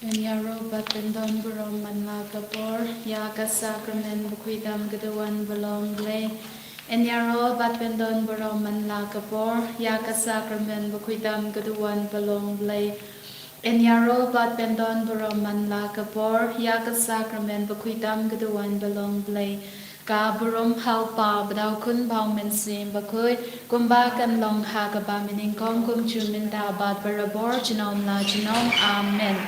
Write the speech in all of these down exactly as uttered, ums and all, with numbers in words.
Yn ïaroh bad pyndon burom man la ka por ïa ka sakramen bakhuid tam ka duwan ba long Blei. Yn ïaroh bad pyndon burom man la ka por ïa ka sakramen bakhuid tam ka duwan ba long Blei. Yn ïaroh bad pyndon burom man la ka por ïa ka sakramen bakhuid tam ka duwan ba long Blei. Ka burom ha u Kpa bad ha u Khun bad ha u Mynsiem Bakhuid, kumba kan long ha kaba mynnyngkong, kumjuh mynta bad barabor, junom la junom. Amen.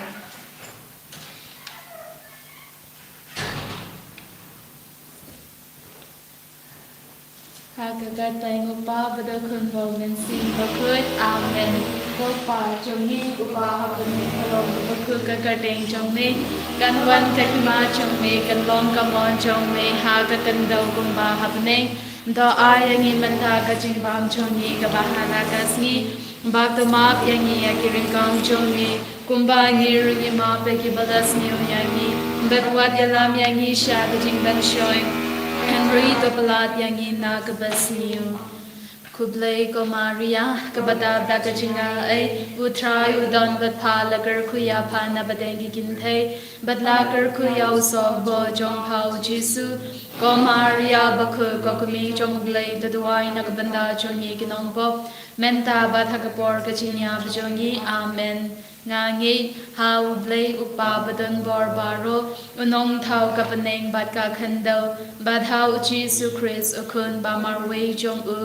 Ha ka kyrteng u Kpa bad u Khun bad u Mynsiem Bakhuid. Amen. Ko Kpa jong ngi uba ha bneng, ka long kaba khuid ka kyrteng jong me. Kan wan ka hima jong me, kan long ka mon jong me ha ka khyndew kumba ha bneng. To ai ïa ngi mynta ka jingbam jong ngi kaba ha la ka sngi. Bad to map ïa ngi ïa ki ryngkang jong ngi, kumba ngi ruh ngi map ïa kiba la sniew ïa ngi. Bad wat ïalam ïa ngi sha ka jingpynshoi, hynrei to pyllait ïa ngi na kaba sniew. Khublei ko Maria, kaba dap da ka jingaiei, u Trai u don bad pha, la kyrkhu ïa pha na pdeng ki kynthei, bad la kyrkhu ïa u sohbor jong pha u Jisu. Ko Maria bakhuid, ko kmie jong u Blei, to duwai na ka bynta jong ngi ki nongpop, mynta bad ha ka por ka jingïap jong ngi. Amen. Nga ngeit ha u Blei u Kpa badonbor baroh, u nongthaw ka bneng bad ka khyndew, bad ha u Jisu Khrist u Khun ba marwei jong u,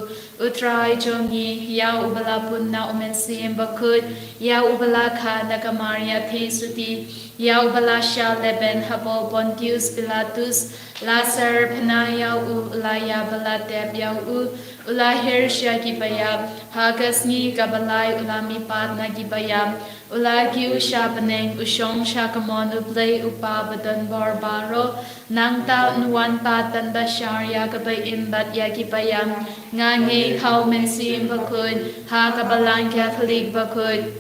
u Trai jong ngi, ïa uba la pun na u Mynsiem Bakhuid, ïa uba la kha na ka Maria theisotti, ïa uba la shah lehbeiñ hapoh Pontius Pilatus, la syrphna ïa u, la ïap bad la tep ïa u, u la hiar sha kiba ïap, ha ka sngi kaba lai u la mihpat na kiba ïap, u la kiew sha bneng, u shong sha ka mon u Blei u Kpa badonbor baroh. Nangta un wan pat ban bishar ïa kiba im bad ïa kiba ïap. Nga ngeit ha u Mynsiem Bakhuid, ha ka Balang Katholik bakhuid,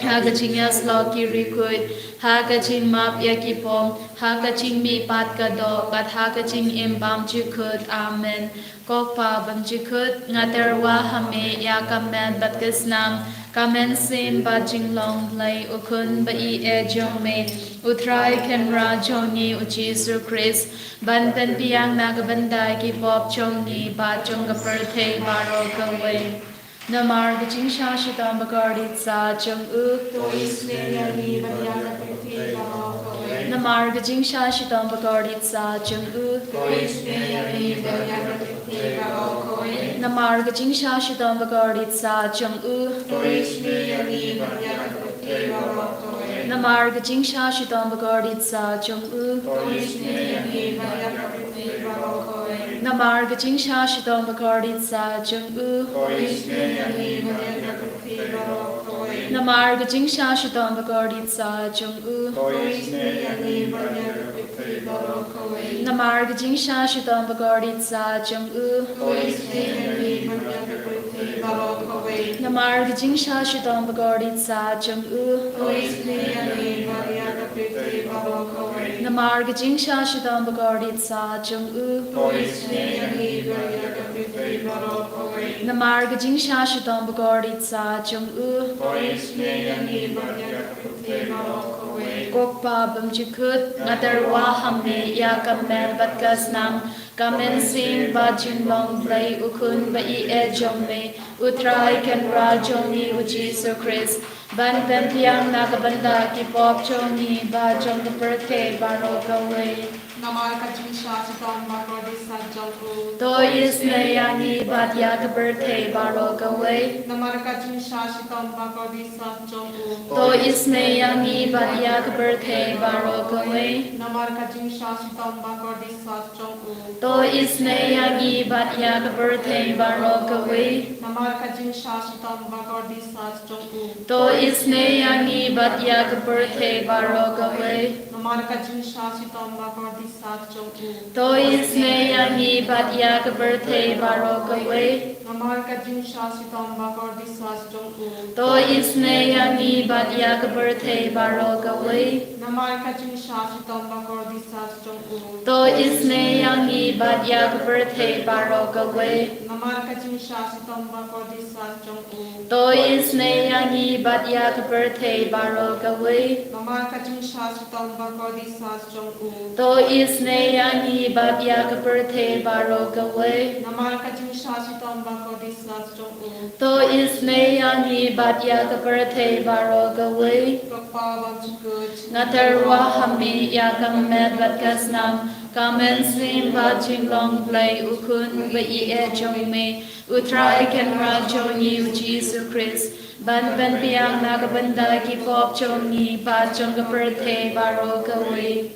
ha ka jingïasyllok ki riewkhuid, ha ka jingmap ïa ki pop, ha ka jingmihpat ka doh, bad ha ka jingim bymjukut. Amen. Ko Kpa bymjukut, nga tyrwa ha me ïa ka met bad ka snam, ka mynsiem bad jinglong Blei u Khun ba ïeit jong me, u Trai Kynrad jong ngi u Jisu Khrist, ban pynbiang na ka bynta ki pop jong ngi bad jong ka pyrthei baroh kawei. Namar ka jingshah shitom ba kordit sah jong u. To isynei ïa ngi bad ïa ka pyrthei baroh kawei. Namar ka jingshah shitom ba kordit sah jong u. To isynei ïa ngi bad ïa ka pyrthei baroh kawei. Namar ka jingshah shitom ba kordit sah jong u. To isynei ïa ngi bad ïa ka pyrthei baroh kawei. Namar ka jingshah shitom ba kordit sah jong u. To isynei ïa ngi bad ïa ka pyrthei baroh kawei. Namar ka jingshah shitom ba kordit sah jong u. To isynei ïa ngi bad ïa ka pyrthei baroh kawei. Namar ka jingshah shitom ba kordit sah jong u. To isynei ïa ngi bad ïa ka pyrthei baroh kawei. Namar ka jingshah shitom ba kordit sah jong u. To isynei ïa ngi bad ïa ka pyrthei baroh kawei. Namar ka jingshah shitom ba kordit sah jong u. To isynei ïa ngi bad ïa ka pyrthei baroh kawei. Namar ka jingshah shitom ba kordit sah jong u. To isynei ïa ngi bad ïa ka pyrthei baroh kawei. Namar ka jingshah shitom ba kordit sah jong u. To isynei ïa ngi bad ïa ka pyrthei baroh kawei. Ko Kpa bymjukut, nga tyrwa ha me ïa ka met bad ka snam, ka mynsiem bad jinglong Blei u Khun ba ïeit jong me, u Trai Kynrad jong ngi u Jisu Khrist, ban pynbiang na ka bynta ki pop jong ngi bad jong ka pyrthei baroh kawei. Namar ka jingshah shitom ba kordit sah jong u. To isynei ïa ngi bad ïa ka pyrthei baroh kawei. Namar ka jingshah shitom ba kordit sah jong u. To isynei ïa ngi bad ïa ka pyrthei baroh kawei. Namar ka jingshah shitom ba kordit sah jong u. To isynei ïa ngi bad ïa ka pyrthei baroh kawei. Namar ka jingshah shitom ba kordit sah jong u. To isynei ïa ngi bad ïa ka pyrthei baroh kawei. Namar ka jingshah shitom bakordit sa jong u. To isynei ïa ngi bad ïa ka pyrthei baroh kawei. Namar ka jingshah shitom bakordit sa jong u. To isynei ïa ngi bad ïa ka pyrthei baroh kawei. Namar ka jingshah shitom bakordit sa jong u. To isynei ïa ngi bad ïa ka pyrthei baroh kawei. Namar ka jingshah shitom bakordit sa jong u. To isynei ïa ngi bad ïa ka pyrthei baroh kawei. Namar ka jingshah shitom bakordit sa jong u. To isynei ïa ngi bad ïa ka pyrthei baroh kawei. Namar ka jingshah shitom bakordit sa jong u. To isynei ïa ngi bad ïa ka pyrthei baroh kawei. Ko Kpa Bymjukut. Nga tyrwa ha me ïa ka met bad ka snam, ka mynsiem bad jinglong Blei u Khun ba ïeit jong me, U Trai Kynrad jong ngi U Jisu Khrist, ban pynbiang na ka bynta ki pop jong ngi bad jong ka pyrthei baroh kawei.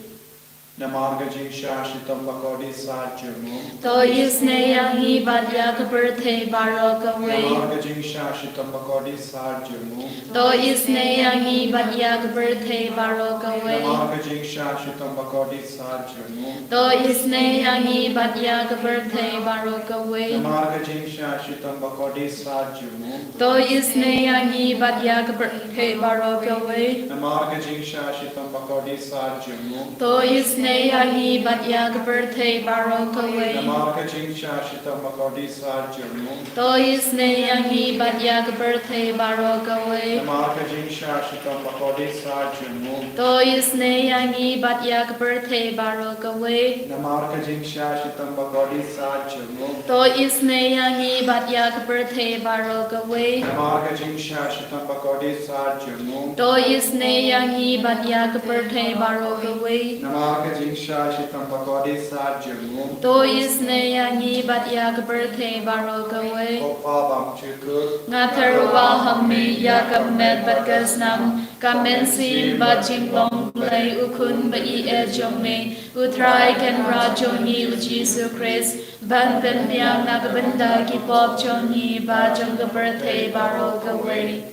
Namar ka jingshah shitom bakordit sa jong u. To isynei ïa ngi bad ïa ka pyrthei baroh kawei. Namar ka jingshah shitom bakordit sa jong u. To isynei ïa ngi bad ïa ka pyrthei baroh kawei. Namar ka jingshah shitom bakordit sa jong u. To isynei ïa ngi bad ïa ka pyrthei baroh kawei. Namar ka jingshah shitom bakordit sa jong u. To isynei ïa ngi bad ïa ka pyrthei baroh kawei. Namar ka jingshah shitom bakordit sa jong u. To isynei ïa ngi bad ïa ka pyrthei baroh kawei. Namar ka jingshah shitom bakordit sa jong u. To isynei ïa ngi bad ïa ka pyrthei baroh kawei. Namar ka jingshah shitom bakordit sa jong u. To isynei ïa ngi bad ïa ka pyrthei baroh kawei. Namar ka jingshah shitom bakordit sa jong u. To isynei ïa ngi bad ïa ka pyrthei baroh kawei. Namar ka jingshah shitom bakordit sa jong u. To isynei ïa ngi bad ïa ka pyrthei baroh kawei. Namar ka jingshah shitom bakordit sa jong u. To isynei ïa ngi bad ïa ka pyrthei baroh kawei. Ko Kpa Bymjukut. Nga tyrwa ha me ïa ka met bad ka snam, ka mynsiem bad jinglong Blei u Khun ba ïeit jong me, U Trai Kynrad jong ngi U Jisu Khrist, ban pynbiang na ka bynta ki pop jong ngi bad jong ka pyrthei baroh kawei.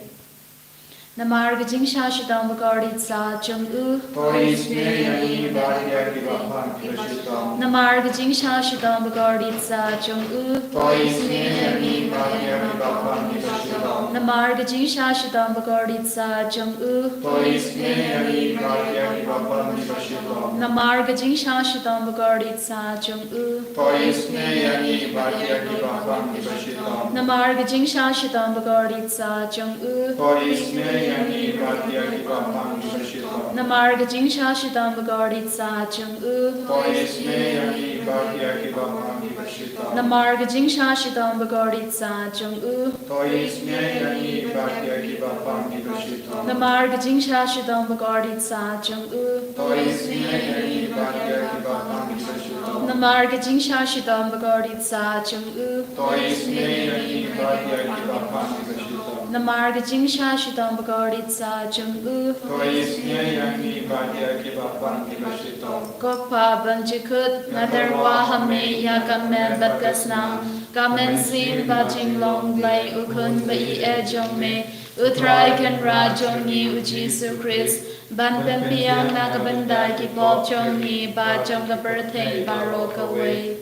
Namar ka jingshah shitom bakordit sa jong u. To isynei ïa ngi bad ïa kiba pang kiba shitom. Namar ka jingshah shitom bakordit sa jong u. To isynei ïa ngi bad ïa kiba pang kiba shitom. Namar ka jingshah shitom bakordit sa jong u. To isynei ïa ngi bad ïa kiba pang kiba shitom. Namar ka jingshah shitom bakordit sa jong u. To isynei ïa ngi bad ïa kiba pang kiba shitom. Namar ka jingshah shitom bakordit sa jong u. To isynei ïa ngi bad ïa kiba pang kiba shitom. Namar ka jingshah shitom bakordit sa jong u. To isynei ïa ngi bad ïa kiba pang kiba shitom. Namar ka jingshah shitom bakordit sa jong u. To isynei ïa ngi bad ïa kiba pang kiba shitom. Namar ka jingshah shitom bakordit sa jong u. To isynei ïa ngi bad ïa kiba pang kiba shitom. Namar ka jingshah shitom bakordit sa jong u. To isynei ïa ngi bad ïa kiba pang kiba shitom. Namar ka jingshah shitom bakordit sa jong u. To isynei ïa ngi bad ïa kiba pang kiba shitom. Ko Kpa Bymjukut, nga tyrwa ha me ïa ka met bad ka snam, ka mynsiem bad jinglong Blei u Khun ba ïeit jong me, U Trai Kynrad jong ngi U Jisu Khrist, ban pynbiang na ka bynta ki pop jong ngi bad jong ka pyrthei baroh kawei.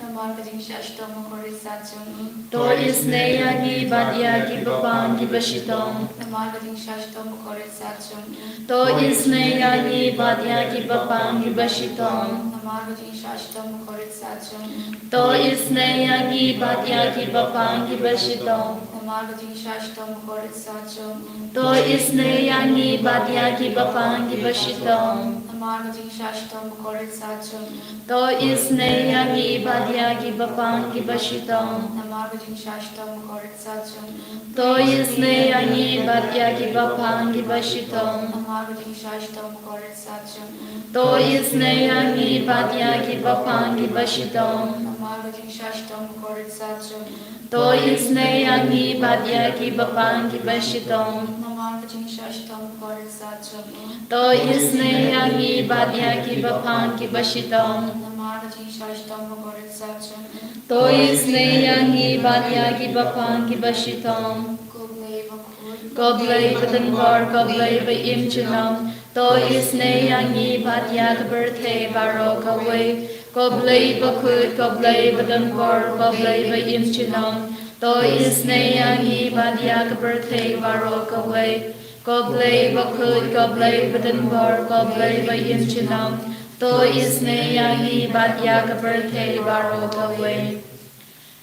Namar ka jingshah shitom bakordit sa jong u. To isynei ïa ngi bad ïa kiba pang kiba shitom. Namar ka jingshah shitom bakordit sa jong u. To isynei ïa ngi bad ïa kiba pang kiba shitom. Namar ka jingshah shitom bakordit sa jong u. To isynei ïa ngi bad ïa kiba pang kiba shitom. Namar ka jingshah shitom bakordit sa jong u. To isynei ïa ngi bad ïa kiba pang kiba shitom. Namar ka jingshah shitom bakordit sa jong u. To isynei ïa ngi bad ïa kiba pang kiba shitom. Namar ka jingshah shitom bakordit sa jong u. To isynei ïa ngi bad ïa kiba pang kiba shitom. Namar ka jingshah shitom bakordit sa jong u. To isynei ïa ngi bad ïa kiba pang kiba shitom. Namar ka jingshah shitom bakordit sa jong u. To isynei ïa ngi bad ïa kiba pang kiba shitom. Namar ka jingshah shitom bakordit sa jong u. To isynei ïa ngi bad ïa kiba pang kiba shitom. Namar ka jingshah shitom bakordit sa jong u. To isynei ïa ngi bad ïa kiba pang kiba shitom. Ko Blei bakhuid. Ko Blei badonbor, ko Blei ba im junom. To isynei ïa ngi bad ïa ka pyrthei baroh kawei. Ko Blei bakhuid, ko Blei badonbor, ko Blei baïeit junom. To isynei ïa ngi bad ïa ka pyrthei baroh kawei. Ko Blei bakhuid, ko Blei badonbor, ko Blei baïeit junom. To isynei ïa ngi bad ïa ka pyrthei baroh kawei.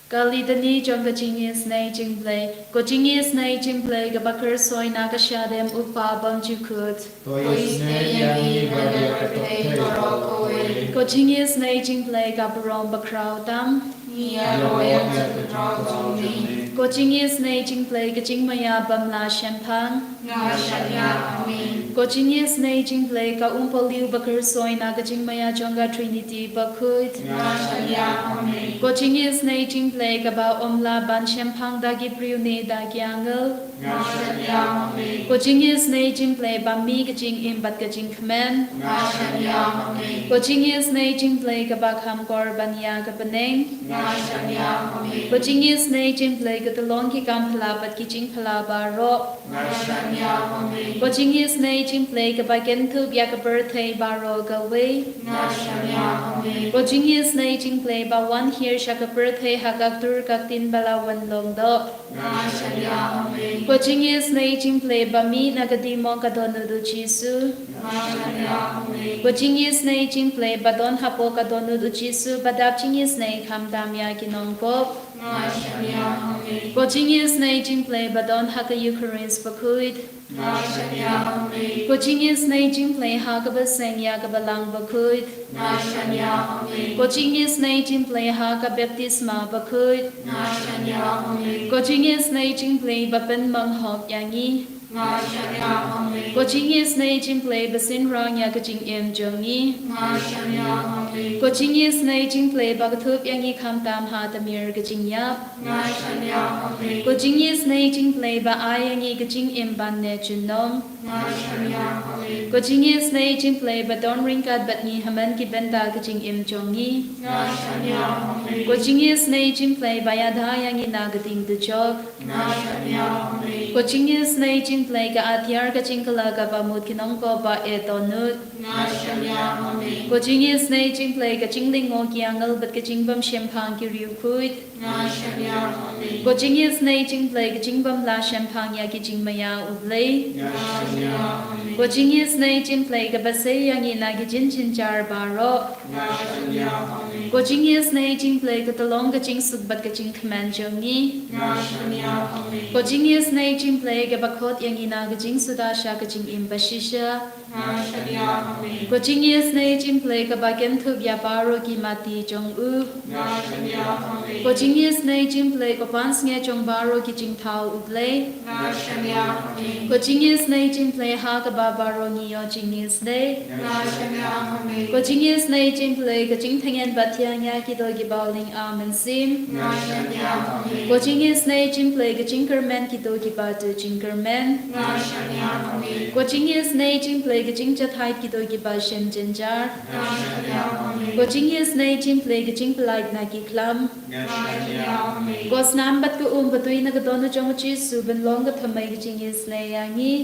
Ka Litany jong ka jingisynei jong U Blei. Ko jingisynei jong U Blei kaba khuid shuh na ka shadem u Kpa bymjukut. To isynei ïa ngi bad ïa ka pyrthei baroh kawei. Ko jingisynei jong U Blei ka burom bakhraw tam. Ngi ïaroh ïa ka kynroh jong me. Ko jingisynei jong U Blei ka jingmaïa bym lah shemphang. Nga shaniah ha me. Ko jingisynei jong U Blei ka umpohliew bakhuid shuh na ka jingmaïa jong ka Trinity bakhuid. Nga shaniah ha me. Ko jingisynei jong U Blei kaba ym lah ban shemphang da ki briew ne da ki angel. Nga shaniah ha me. Ko jingisynei jong U Blei ba mih ka jingim bad ka jingkmen. Nga shaniah ha me. Ko jingisynei jong U Blei kaba kham kor ban ïa ka bneng. Nga shaniah ha me. Ko jingisynei jong U Blei ka tyllong ki kam phylla bad ki jingphylla baroh. Nga shaniah ha me. Ko jingisynei jong U Blei kaba kynthup ïa ka pyrthei baroh kawei. Nga shaniah ha me. Ko jingisynei jong U Blei ba wan hiar sha ka pyrthei ha ka ktur ka ktien ba la wan long doh. Nga shaniah ha me. Ko jingisynei jong U Blei ba mih na ka dieng mong ka dohnud u Jisu. Nga shaniah ha me. Ko jingisynei jong U Blei ba don hapoh ka dohnud u Jisu ba dap jingisynei khamtam ïa ki nongpop. Nga shaniah ha me. Ko jingisynei jong U Blei ba don ha ka Eukharist bakhuid. Nga shaniah ha me. Ko jingisynei jong U Blei ha kaba seng ïa ka Balang bakhuid. Nga shaniah ha me. Ko jingisynei jong U Blei ha ka baptisma bakhuid. Nga shaniah ha me. Ko jingisynei jong U Blei ba pynmong hok ïa ngi. Nga shaniah ha me. Ko jingisynei jong U Blei ba synran ïa ka jingim jong ngi. Nga shaniah ha me. Ko jingisynei jong U Blei ba kynthup ïa ngi khamtam ha tmier ka jingïap. Nga shaniah ha me. Ko jingisynei jong U Blei ba ai ïa ngi ka jingim ban neh junom. Nga shaniah ha me. Ko jingisynei jong U Blei ba don ryngkat bad ngi ha man ki bynta ka jingim jong ngi. Nga shaniah ha me. Ko jingisynei jong U Blei ba ïada ïa ngi na ka dieng dujok. Nga shaniah ha me. Ko jingisynei jong U Blei ka atiar ka jingkylla kaba mut ki nongpop ba eh dohnud. Nga shaniah ha me. Ko jingisynei jong U Blei ka jinglyngngoh ki angel bad ka jingbymshemphang ki riewkhuid. Nga shaniah ha me. Ko jingisynei jong U Blei ka jingbymlah shemphang ïa ki jingmaïa U Blei. Nga shaniah ha me. Ko jingisynei jong U Blei kaba sei ïa ngi na ki jingjynjar baroh. Nga shaniah ha me. Ko jingisynei jong U Blei ka tyllong ka jingsuk bad ka jingkmen jong ngi. Nga shaniah ha me. Ko jingisynei jong U Blei kaba khot ïa ngi na ka jingsuda sha ka jingim bashisha. Nga shaniah ha me. Ko jingisynei jong U Blei kaba kynthup ïa baroh ki matti jong u. Nga shaniah ha me. Ko jingisynei jong U Blei ko pansngiat jong baroh ki jingthaw U Blei. Nga shaniah ha me. Ko jingisynei jong U Blei ha kaba baroh ngi ïoh jingisynei. Nga shaniah ha me. Ko jingisynei jong U Blei ka jingtngen bad thiang ïa kito kiba u lyngba mynsiem. Nga shaniah ha me. Ko jingisynei jong U Blei ka jingkyrmen kito kiba duh jingkyrmen. Nga shaniah ha me. Ko jingisynei jong U Blei ka jingjahthait kito kiba shem jynjar. Nga shaniah ha me. Ko jingisynei jong U Blei ka jingpyllait na ki khlam. Nga shaniah ha me. Ko snam bad ko um ba tui na ka dohnud jong u Jisu ban long ka thymmei ka jingisynei ïa ngi.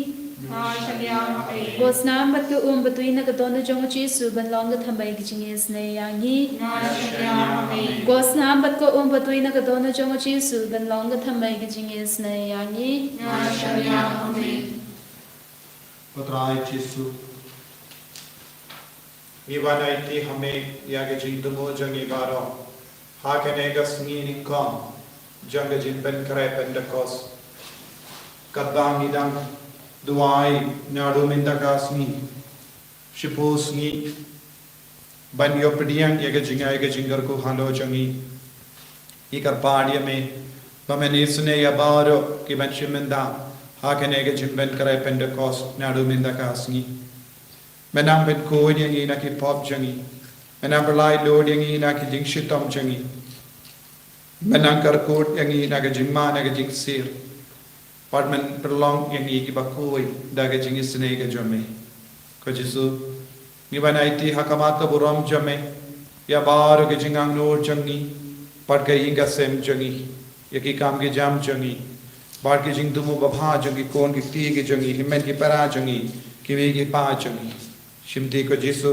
Nga shaniah ha me. Ko snam bad ko um ba tui na ka dohnud jong u Jisu ban long ka thymmei ka jingisynei ïa ngi. Nga shaniah ha me. Ko snam bad ko um ba tui na ka dohnud jong u Jisu ban long ka thymmei ka jingisynei ïa ngi. Nga shaniah ha me. Ko Trai Jisu, ngi wan aiti ha me ïa ka jingthmu jong ngi baroh ha kane ka sngi nyngkong jong ka jingpynkhreh Pentekost. Katba ngi dang duwai naduh mynta ka sngi, shiphew sngi, ban ïoh pdiang ïa ka jingai ka jingkyrkhu halor jong ngi. Ngi kyrpad ïa me ba men isynei ïa baroh kiban shim bynta ha kane ka jingpynkhreh Pentekost naduh mynta ka sngi. Men nang pynkhuid ïa ngi na ki pop jong ngi. Men nang pyllait lut ïa ngi na ki jingshitom jong ngi. Men nang kyrkhu ïa ngi na ka jingma na ka jingsir. Bad men pynlong ïa ngi kiba khuid da ka jingisynei ka jong me. Ko Jisu, ngi wan aiti ha khmat ka burom jong me ïa baroh ka jingangnud jong ngi bad ka ïing ka sem jong ngi, ïa ki kam ki jam jong ngi bad ki jingthmu babha jong ki khun ki kti ki jong ngi, hynmen ki para jong ngi, Iwei ki pa jong ngi. Shimti ko Jisu,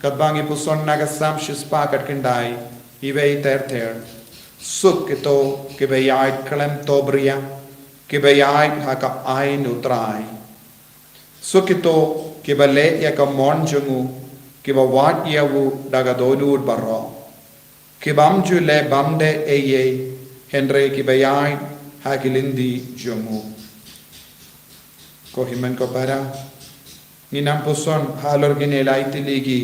katba ngi puson na ka Salm shispah khatkhyndai, iwei ter ter. Suk kito kiba ïaid khlem to bria, kiba ïaid ha ka aiñ u Trai. Suk kito kiba leh ïa ka mon jong u, kiba wad ïa u da ka dohnud baroh. Kibym ju leh bymdei ei ei, hynrei kiba ïaid ha ki lynti jong u. Ko hynmen ko para, ngi nang puson halor kine lai tylli ki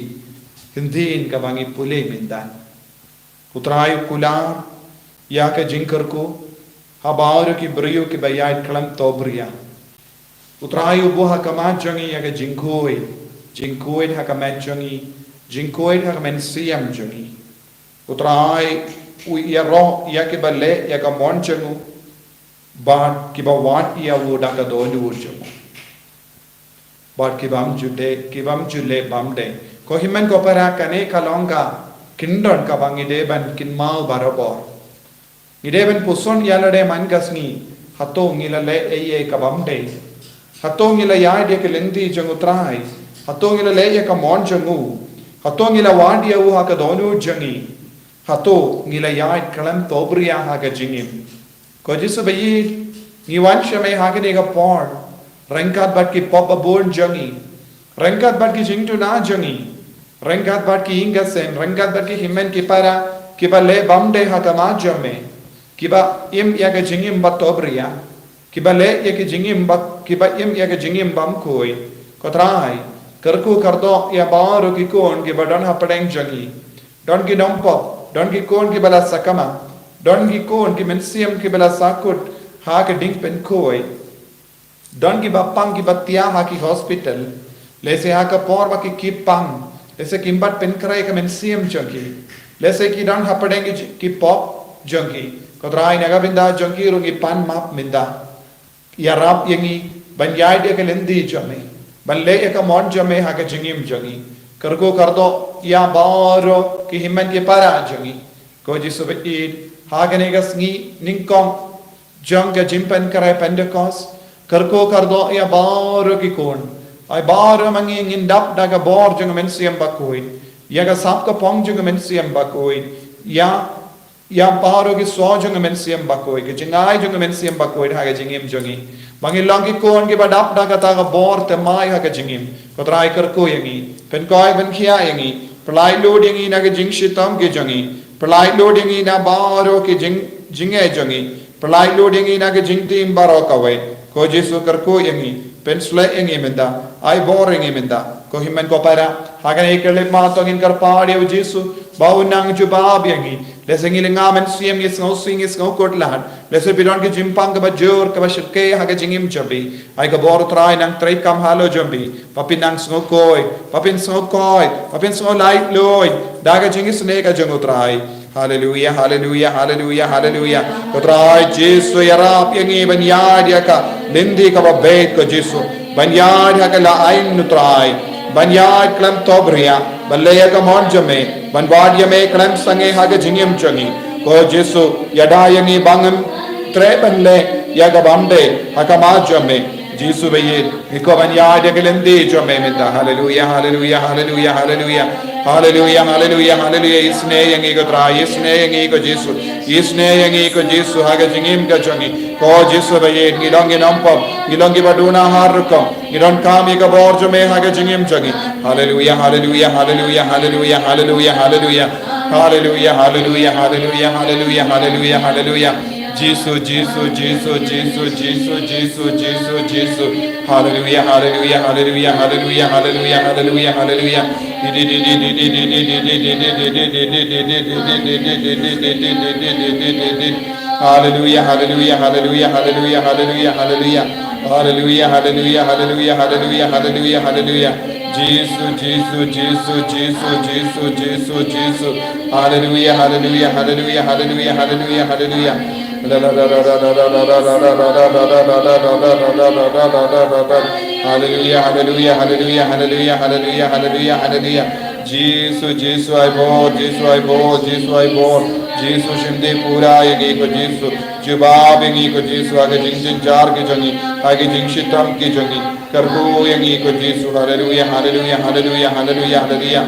ktien kaba ngi pule mynta. U Trai u kular ïa ka jingkyrkhu ha baroh ki briew kiba ïaid khlem to bria. U Trai u buh ha khmat jong ngi ïa ka jingkhuid, jingkhuid ha ka met jong ngi, jingkhuid ha ka mynsiem jong ngi. U Trai u ïaroh ïa kiba leh ïa ka mon jong u, bad kiba wad ïa u da ka dohnud jong u. Bad kibym ju leh, kibym ju leh bymdei. Ko hynmen ko para, kane ka long ka kyndon kaba ngi dei ban kynmaw barabor. Ngi dei ban puson ïa lade man ka sngi, hato ngi la leh ei ei ka bymdei? Hato ngi la ïaid ïa ki lynti jong u Trai? Hato ngi la leh ïa ka mon jong u? Hato ngi la wad ïa u ha ka dohnud jong ngi? Hato ngi la ïaid khlem to bria ha ka jingim? Ko Jisu ba ïeit, ngi wan sha me ha kane ka por, ryngkat bad ki pop babun jong ngi, ryngkat bad ki jingduna jong ngi, ryngkat bad ki ïing ki sem, ryngkat bad ki hynmen ki para, kiba leh bymdei ha khmat jong me, kiba im ïa ka jingim ba to bria, kiba leh ïa ka jingim ba, kiba im ïa ka jingim bymkhuid. Ko Trai, kyrkhu kyrdoh ïa baroh ki khun kiba don hapdeng jong ngi. Don ki nongpop, don ki khun kiba la sakma, don ki khun ki mynsiem kiba la sakut ha ka jingpynkhuid. Don kiba pang kiba thiah ha ki hospital, lehse ha ka por ba ki, ki pang, lehse kim pat pynkhreh ka mynsiem jong ki, lehse ki don hapdeng ki, ki pop jong ki. Ko Trai, na ka bynta jong ki ruh ngi pan map mynta. Ïarap ïa ngi ban ïaid ïa ka lynti jong me, ban leh ïa ka mon jong me ha ka jingim jong ngi. Kyrkhu kyrdoh ïa baroh ki hynmen ki para jong ngi. Ko Jisu ba ïeit, ha kane ka sngi nyngkong jong ka jingpynkhreh Pentekost, kyrkhu kyrdoh ïa baroh ki khun, ïa baroh ma ngi ngin dap da ka bor jong ka mynsiem bakhuid, ïa ka sap ka phong jong ka mynsiem bakhuid, ïa, ïa baroh ki sor jong ka mynsiem bakhuid, ka jingai jong ka mynsiem bakhuid ha ka jingim jong ngi. Ba ngin long ki khun kiba dap da kata ka bor thymmai ha ka jingim. Ko Trai, kyrkhu ïa ngi, pynkhuid pynkhiah ïa ngi, pyllait lut ïa ngi na ka jingshitom ki jong ngi, pyllait lut ïa ngi na baroh ki jing, jingeh jong ngi, pyllait lut ïa ngi na ka jingtim baroh kawei. Ko Jisu, kyrkhu ïa ngi, pynshlei ïa ngi mynta, ai bor ïa ngi mynta. Ko hynmen ko para, ha kane ka khyllipmat to ngin kyrpad ïa u Jisu ba un nang jubab ïa ngi. Lehse ngi lynga mynsiem, ngi sngewsih, ngi sngewkhuslai. Lehse phi don ki jingpang kaba jur, kaba shyrkhei ha ka jingim jong phi. Ai ka bor u Trai nang treikam halor jong phi, ba phin nang sngewkhuid, ba phin sngewkhuid, ba phin sngewlait luid da ka jingisynei ka jong u Trai. Haleluia, haleluia, haleluia, haleluia. Ko Trai Jisu, ïarap ïa ngi ban ïaid ïa ka lynti kaba beit, ko Jisu, ban ïaid ha ka lad aiñ u Trai, ban ïaid khlem to bria, ban leh ïa ka mon jong me, ban wad ïa me khlem sangeh ha ka jingim jong ngi. Ko Jisu, ïada ïa ngi ba ngim treh ban leh ïa ka bymdei ha khmat jong me. Jisu ba ïeit, ngi kwah ban ïaid ïa ka lynti jong me mynta. Haleluia, haleluia, haleluia, haleluia. Haleluia, haleluia, haleluia. Isynei ïa ngi ko Trai, isynei ïa ngi ko Jisu. Isynei ïa ngi ko Jisu ha ka jingim ka jong ngi. Ko Jisu ba ïeit, ngi long ki nongpop, ngi long kiba duna har rukom. Ngi donkam ïa ka bor jong me ha ka jingim jong ngi. Haleluia, haleluia, haleluia, haleluia, haleluia, haleluia. Haleluia, haleluia, haleluia, haleluia, haleluia, haleluia. Jisu, Jisu, Jisu, Jisu, Jisu, Jisu, Jisu, Jisu. Haleluia, haleluia, haleluia, haleluia, haleluia, haleluia, haleluia. Haleluia, haleluia, haleluia, haleluia, haleluia, haleluia, haleluia. Haleluia, haleluia, haleluia, haleluia, haleluia, haleluia. Jisu, Jisu, Jisu, Jisu, Jisu, Jisu, Jisu. Haleluia, haleluia, haleluia, haleluia, haleluia, haleluia. Haleluia, haleluia, haleluia, haleluia, haleluia, haleluia, haleluia. Jisu, Jisu ai bor, Jisu ai bor, Jisu ai bor. Jisu shim dih pura ïa ngi ko Jisu. Jubab ïa ngi ko Jisu ha ki jingjynjar ki jong ngi, ha ki jingshitom ki jong ngi. Kyrkhu ïa ngi ko Jisu. Haleluya, haleluya, haleluya, haleluya, haleluya.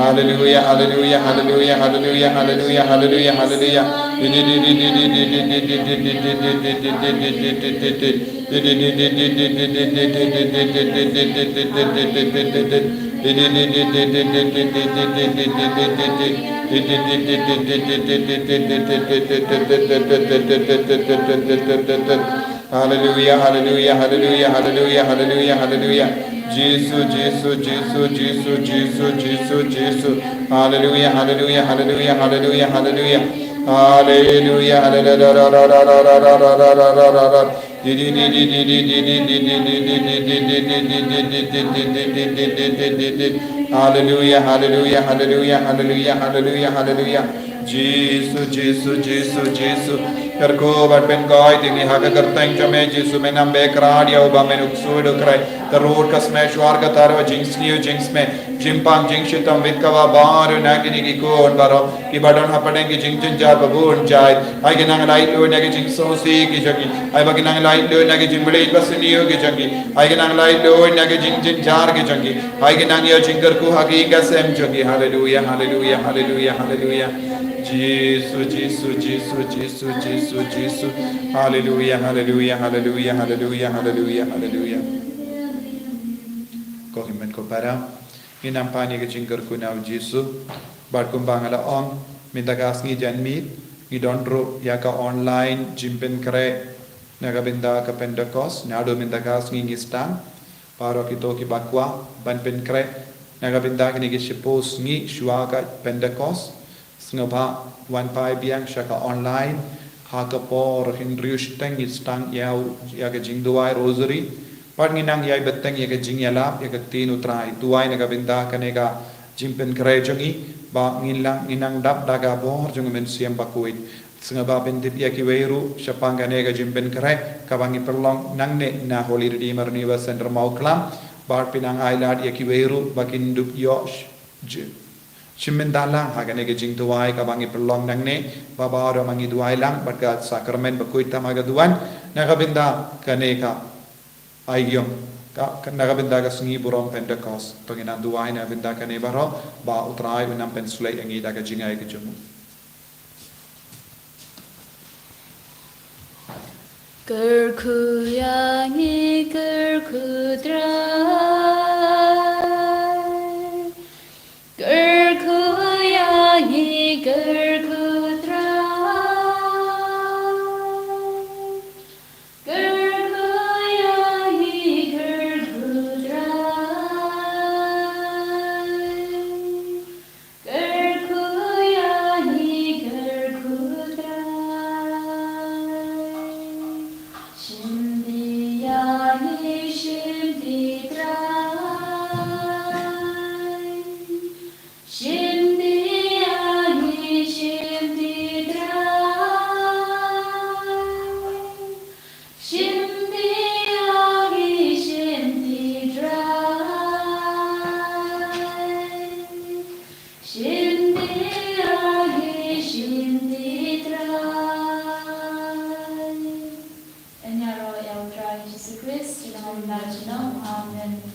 Haleluya, haleluya, haleluya, haleluya, haleluya, haleluya, haleluya, haleluya. Haleluya, haleluya, haleluya, haleluya, haleluya, haleluya. Jisu, Jisu, Jisu, Jisu, Jisu, Jisu, Jisu. Haleluya, haleluya, haleluya, haleluya, haleluya. Haleluya, haleluya. Haleluya, haleluya, haleluya, haleluya, haleluya, haleluya. Jisu, Jisu, Jisu, Jisu. Kyrkhu bad pynkoit ïa ngi ha ka kyrteng jong me Jisu, men ym bakla ïa uba men u ksuid u krai. Ka rud ka sma shuwa ka taro jingsniew jingsma. Jingpang jingshitom bad kaba baroh na kine ki khun baroh kiba don hapdeng ki jingjynjar ba bun jait. Ai ki nang laitluid na ki jingsngewsih ki jong ki. Ai ba ki nang laitluid na ki jingpynleit ba sniew ki jong ki. Ai ki nang laitluid na ki jingjynjar ki jong ki. Ai ki nang ïoh jingkyrkhu ha ki ïing ki sem jong ki. Haleluya, haleluya, haleluya, haleluya. Jisu, Jisu, Jisu, Jisu, Jisu, Jisu. Haleluya, haleluya, haleluya, haleluya, haleluya, haleluya. Ko hynmen ko para. Ngin nang pan ïa ka jingkyrkhu na u Jisu. Bad kumba nga la ong, mynta ka sngi janmiet ngi don ruh ïa ka online jingpynkhreh na ka bynta ka Pentecost. Naduh mynta ka sngi ngi sdang, baroh kito kiba kwah ban pynkhreh na ka bynta kine ki shiphew sngi shuwa ka Pentecost. Sngewbha wan phai biang sha ka online ha ka por hynriew shiteng, ngi sdang ïa u, ïa ka jingduwai Rosary. Bad ngi nang ïai bteng ïa ka jingïalap ïa ka ktien u Trai. Duwai na ka bynta kane ka jingpynkhreh jong ngi, ba ngin nang, ngin nang dap da ka bor jong u Mynsiem Bakhuid. Sngewbha pyntip ïa kiwei ruh shaphang kane ka jingpynkhreh kaba ngi pynlong nangne na Holy Redeemer Renewal Centre Mawklam. Bad pynang ailad ïa kiwei ruh ba kin dup ïoh sh-, j-, shim bynta lang ha kane ka jingduwai kaba ngi pynlong nangne, ba baroh ma ngi duwai lang bad ka sakramen bakhuid tam ha ka duwan na ka bynta kane ka aiom, ka, ka, na ka bynta ka sngi burom Pentecost. To ngin nang duwai na ka bynta kane baroh, ba u Trai un nang pynsleh ïa ngi da ka jingai ka jong u. Kyrkhu ïa ngi, kyrkhu Trai. Kyrkhu ïa ngi, kyrkhu Trai. Kyrkhu ïa ngi, kyrkhu Trai. Kyrkhu ïa ngi, kyrkhu Trai. Shim dih ïa ngi, shim dih Trai. Shim dih ïa ngi, shim dih Trai. Shim dih ïa ngi, shim dih Trai. Shim dih ïa ngi, shim dih Trai. Yn ïaroh ïa u Trai Jisu Khrist, ki nongwei na junom. Amen.